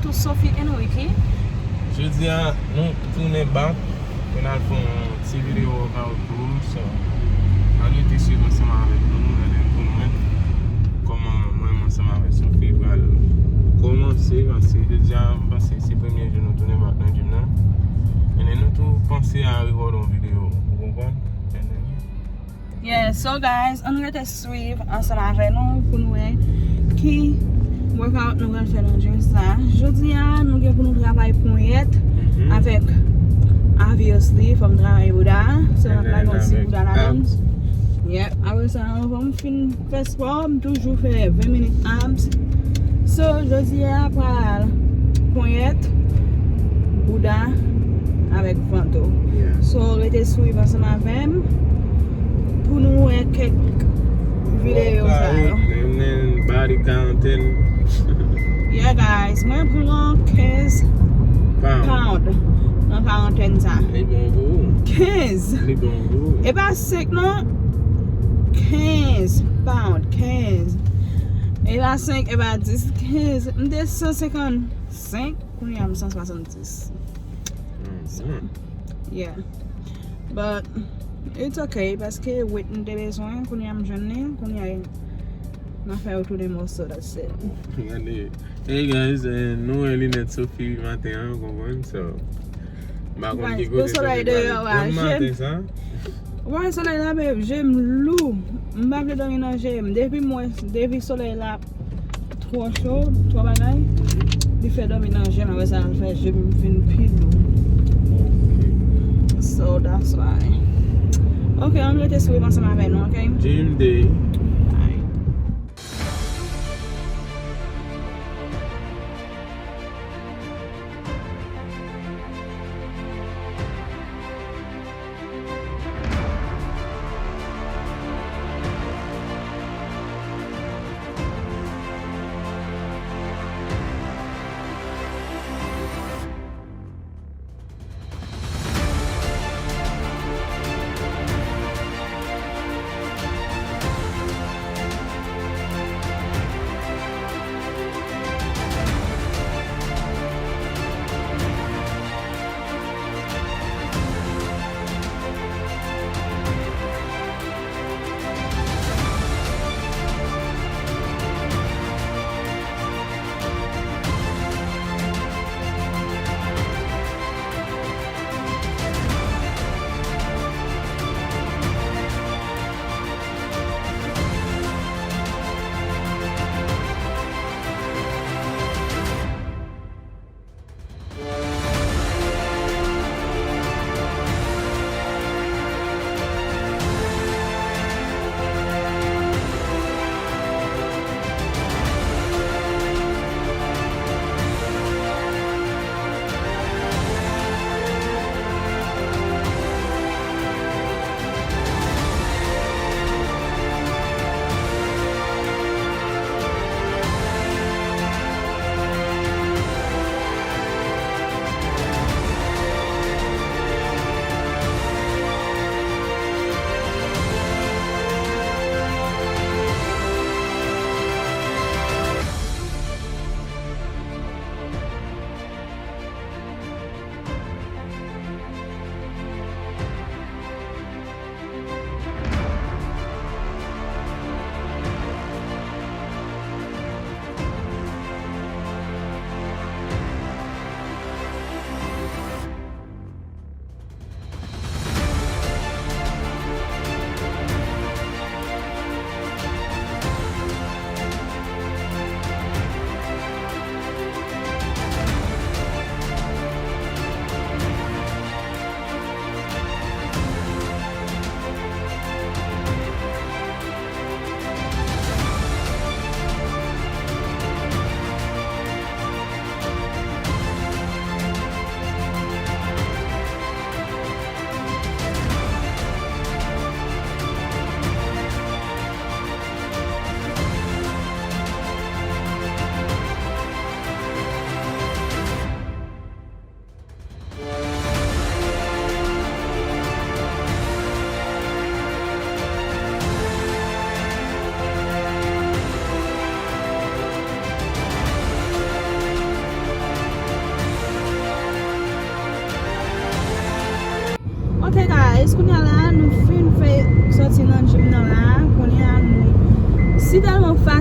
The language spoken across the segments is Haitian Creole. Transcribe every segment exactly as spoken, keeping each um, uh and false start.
To Sophie and Ricky. Jodi a, nou tounen back pou n al fè yon ti videyo workout pou ou. So, ann rete swiv ansanm avèk nou, and then pou nou wè kòman mwen menm ansanm avèk Sophie pral kòmanse, paske jodi a, m panse se premye jou nou tounen back nan gym nan. And then nou tou panse a record yon videyo, ou konprann? And then, Yeah, so guys, ann rete swiv ansanm avè nou pou nou wè ki workout nou pral fè nan gym sa. Jodi a, nou gen pou nou travay ponyèt avèk, obviously, fò m travay bouda. So, n ap travay yon ti bouda ladan. Yep, apre sa, anvan m fin fè spò, m toujou fè ven minit abs. So, jodi a pral ponyèt, bouda avèk vant ou. So, rete swiv ansanm avè m pou nou wè kèk videyo sa yo. Body karantèn. Yeah, guys, mwen pran kenz pound nan karantèn sa. Li bon pou ou. Kenz. Li bon pou ou. E pa senk non. Kenz pound, kenz. E pa senk, e pa dis, kenz. M te san senkannsenk, kounye a m san swasanndis. So, yeah. But it's okay, paske weight m te bezwen, kounye a m jwenn li, kounye a m ap fè yo tounen muscle, that's it. Gade. Hey guys, eh, nou wè linèt Sophie maten an, ou konprann? So, m pa konn ki kote Sophie pral. Bon maten sa. Ou pa wè solèy la, babe, je m lou. M pa vle dòmi nan je m. Depi m wè, depi solèy la twò cho, twò bagay, li fè dòmi nan je m. Apre sa, l fè je m vin pi lou. So, that's why. Ok, ann rete swiv ansanm avè nou, ok? Gym day. Bye.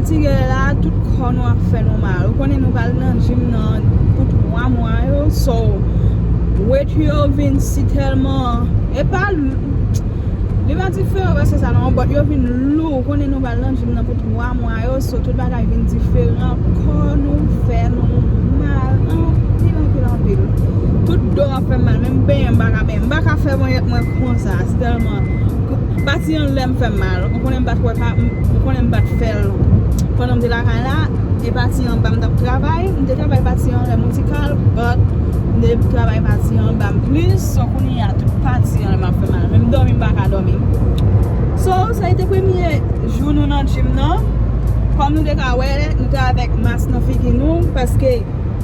Fatige la, tout kò nou ap fè nou mal. Ou konnen nou pral nan gym nan pou twa mwa yo. So, wet yo vin si tèlman, e pa, li pa diferan paske sa non, but yo vin lou. Ou konnen nou pral nan gym nan pou twa mwa yo. So, tout bagay vin diferan. Kò nou fè nou mal anpil, anpil, anpil. Tout do ap fè m mal. Menm benyen m pa ka benyen. M pa ka fè ponyèt mwen konsa. Se tèlman, pati anlè m fè m mal. Ou konnen m pa t wè pa, ou konnen m pa t fè l pandan m te lakay la. E pati anba m t ap travay. M te travay pati anlè m ti kal, but m te travay pati anba m plis. So, kounye a, tout pati anlè m ap fè mal. Menm dòmi, m pa ka dòmi. So, sa a te premye jou nou nan gym nan. Kòm nou te ka wè, nou te avèk mas nan figi nou, paske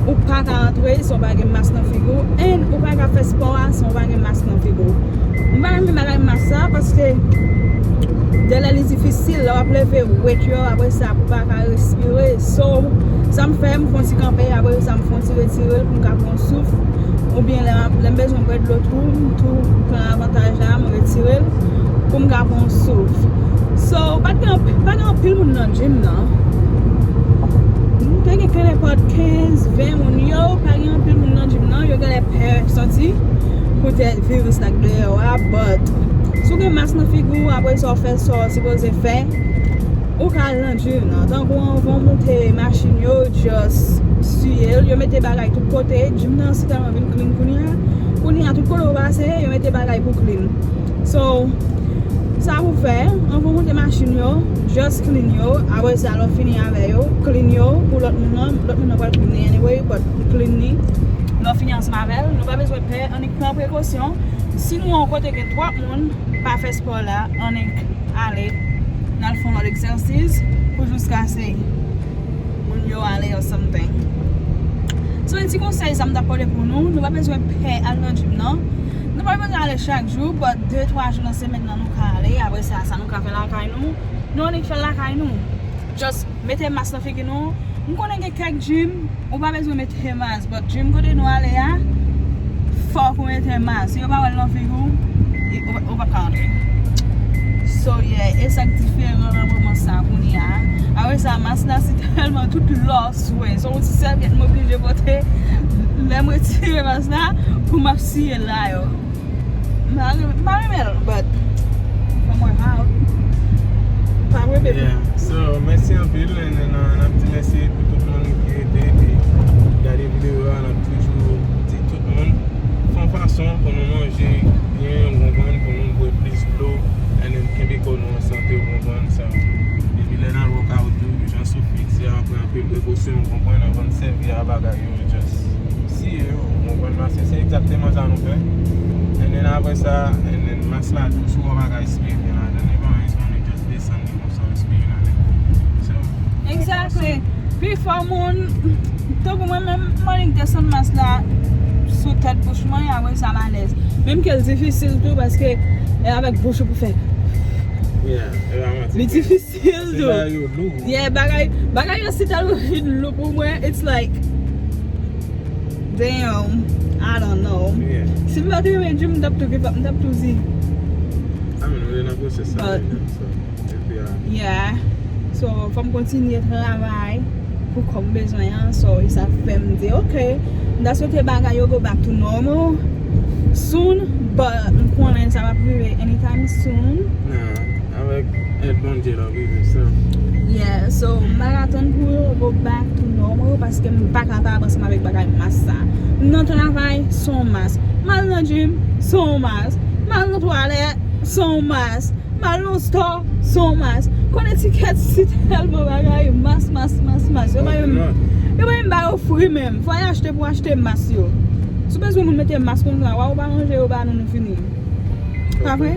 ou pa ka antre si w pa gen mas nan figi w, and ou pa ka fè spò a si w pa gen mas nan figi w. M pa renmen bagay mas sa, paske dèlè li difisil, lè w ap leve wet yo, apre sa, pou pa ka respire. So, sa m fè, m fè yon ti kanpe, apre sa, m fè yon ti retire l pou m ka pran yon souf. Oubyen lè m ap, lè m bezwen bwè dlo tou, m tou pran avantaj la, m retire l pou m ka pran yon souf. So, pa t gen anpil, pa gen anpil moun nan gym nan. M te gen kenenpòt kenz, ven moun yo, pa gen anpil moun nan gym nan, yo genlè pè santi poutèt viris la k deyò a, but si w gen mas nan figi w, apre sa w fè sa w sipoze fè, ou ka al nan gym nan. Tankou anvan w moute machin yo, just siye l, yo mete bagay tout kote, gym nan si tèlman vin clean kounye a, kounye a tout kote w pase, yo mete bagay pou clean. So, sa pou fè, anvan w moute machin yo, just clean yo, apre sa lè w fini avè yo, clean yo pou lòt moun nan, lòt moun nan pral clean li anyway, but clean li, lè w fini ansanm avè l, nou pa bezwen pè, annik pran prekosyon. Si nou yon kote gen twòp moun, pa fè spò la, annik ale, n al fè yon lòt egzèsis pou jiskase moun yo ale or something. So, yon ti konsèy sa m t ap pote pou nou, nou pa bezwen pè al nan gym nan. Nou pa bezwen ale chak jou, but de twa jou nan semèn nan nou ka ale. Apre sa, sa nou ka fè lakay nou, nou annik fè l lakay nou. Just mete mas nan figi nou. M konnen gen kèk gym, ou pa bezwen mete mas, but gym kote nou ale a, fòk ou mete mas. Si yo pa wè l nan figi w, e, ou, ou pa ka antre. So, yeah, e sa k diferan nan moman sa kounye a. Apre sa, mas la, se tèlman tout lòs, wi. Se yon ti sèvyèt m oblije pote lè m retire mas la pou m ap siye la yo. M pa renmen, m pa renmen l, but fè mwen out. Pa vre, baby? Yeah. So, mèsi anpil. And then, uh, n ap di mèsi pou tout moun ki rete epi gade videyo a. N ap toujou di tout moun, fè yon fason pou nou manje byen, ou konprann, pou nou bwè plis dlo, and then kenbe kò nou an sante, ou konprann sa. Epi lè n al workout tou, jan Sophie di a, pran anpil prekosyon, ou konprann, anvan n sèvi a bagay yo, just siye yo, ou konprann, paske se egzakteman sa nou fè. And then apre sa, and then mas la tou, si w wè bagay siye byen ladan, li pa anyen, se pa anyen, just desann li konsa, respire ladan. So, exactly. Pifò moun, tankou mwen menm, m annik desann mas la sou tèt bouch mwen, apre sa m alèz. Menm ke l difisil tou, paske e avèk bouch ou pou fè. Yeah, e pa manti. Li difisil tou. Bagay yo lou. Yeah, bagay, bagay yo si tèlman vin lou pou mwen, it's like, damn, I don't know. Yeah. Si m pa te renmen gym, m t ap tou give up, m t ap tou di, I mean, nou te nan pwosès sa, but, so, epi, ah. Yeah. So, fò m kontinye travay pou kò m bezwen an. So, e sa fè m di, ok, m ta swete bagay yo go back to normal soon, but m konnen sa p ap rive anytime soon. Nah, avèk èd Bondye l ap rive, sa. Yeah, so, m pa ka tann pou yo go back to normal, paske m pa kapab ansanm avèk bagay mas sa. M nan travay, se yon mas. M al nan gym, se yon mas. M al nan twalèt, se yon mas. M al nan stò, se yon mas. Konnen tikèt si tèlman bagay, mas, mas, mas, mas. Yo pa menm, yo pa menm ba yo fri menm. Fò y achte pou achte mas yo. Si w bezwen moun mete mas konsa, wa ou pa ranje yo ba nou, nou fini. Pa vre?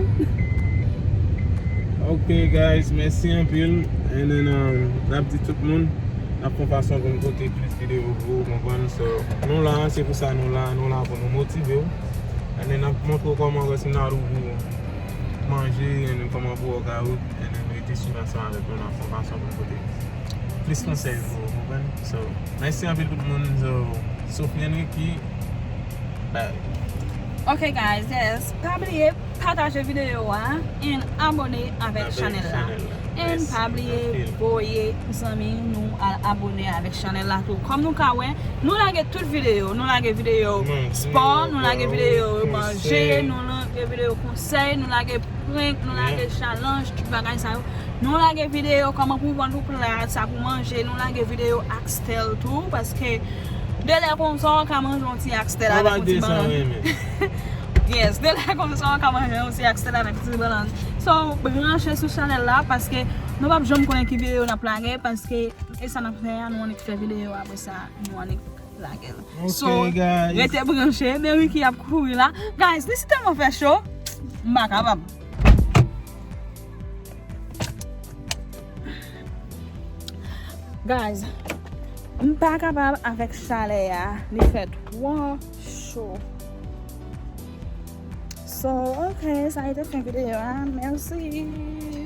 Ok, guys, mèsi anpil. And then, um, n ap di tout moun, n ap fè yon fason pou n pote plis videyo pou ou, konprann? So, nou la, se pou sa nou la, nou la pou nou motive w. And then, n ap montre w kòman Racine Ladouville manje, and then kòman pou workout, and then rete swiv ansanm avèk nou, n ap fè yon fason pou n pote plis konsèy pou ou, konprann? So, mèsi anpil tout moun. So, Sophie Henrique, bye. Ok, guys, yes, pa bliye, pataje videyo a, and abone avèk chanèl la. And pa bliye voye zanmi nou al abone avèk chanèl la tou. Kòm nou ka wè, nou lage tout videyo. Nou lage videyo spò, nou lage videyo manje, nou lage videyo konsèy, nou lage prank, nou lage challenge, tout bagay sa yo. Nou lage videyo kòman pou vann ou plat, sa pou manje, nou lage videyo oxtail tou, paske de lè konsa w ka manje yon ti oxtail avèk yon ti bannann. Yes, de lè konsa w ka manje yon ti oxtail avèk ti bannann. So, branche sou chanèl la, paske nou p ap janm konnen ki videyo n ap lage, paske e sa n ap fè a, nou annik fè videyo, apre sa, nou annik lage l. So, rete branche, men Ricky ap kouri la. Guys, li si tèlman fè cho, m pa kapab. Guys, m pa kapab avèk chalè a, li fè twò cho. So, ok, sa a été fen videyo a. Mèsi.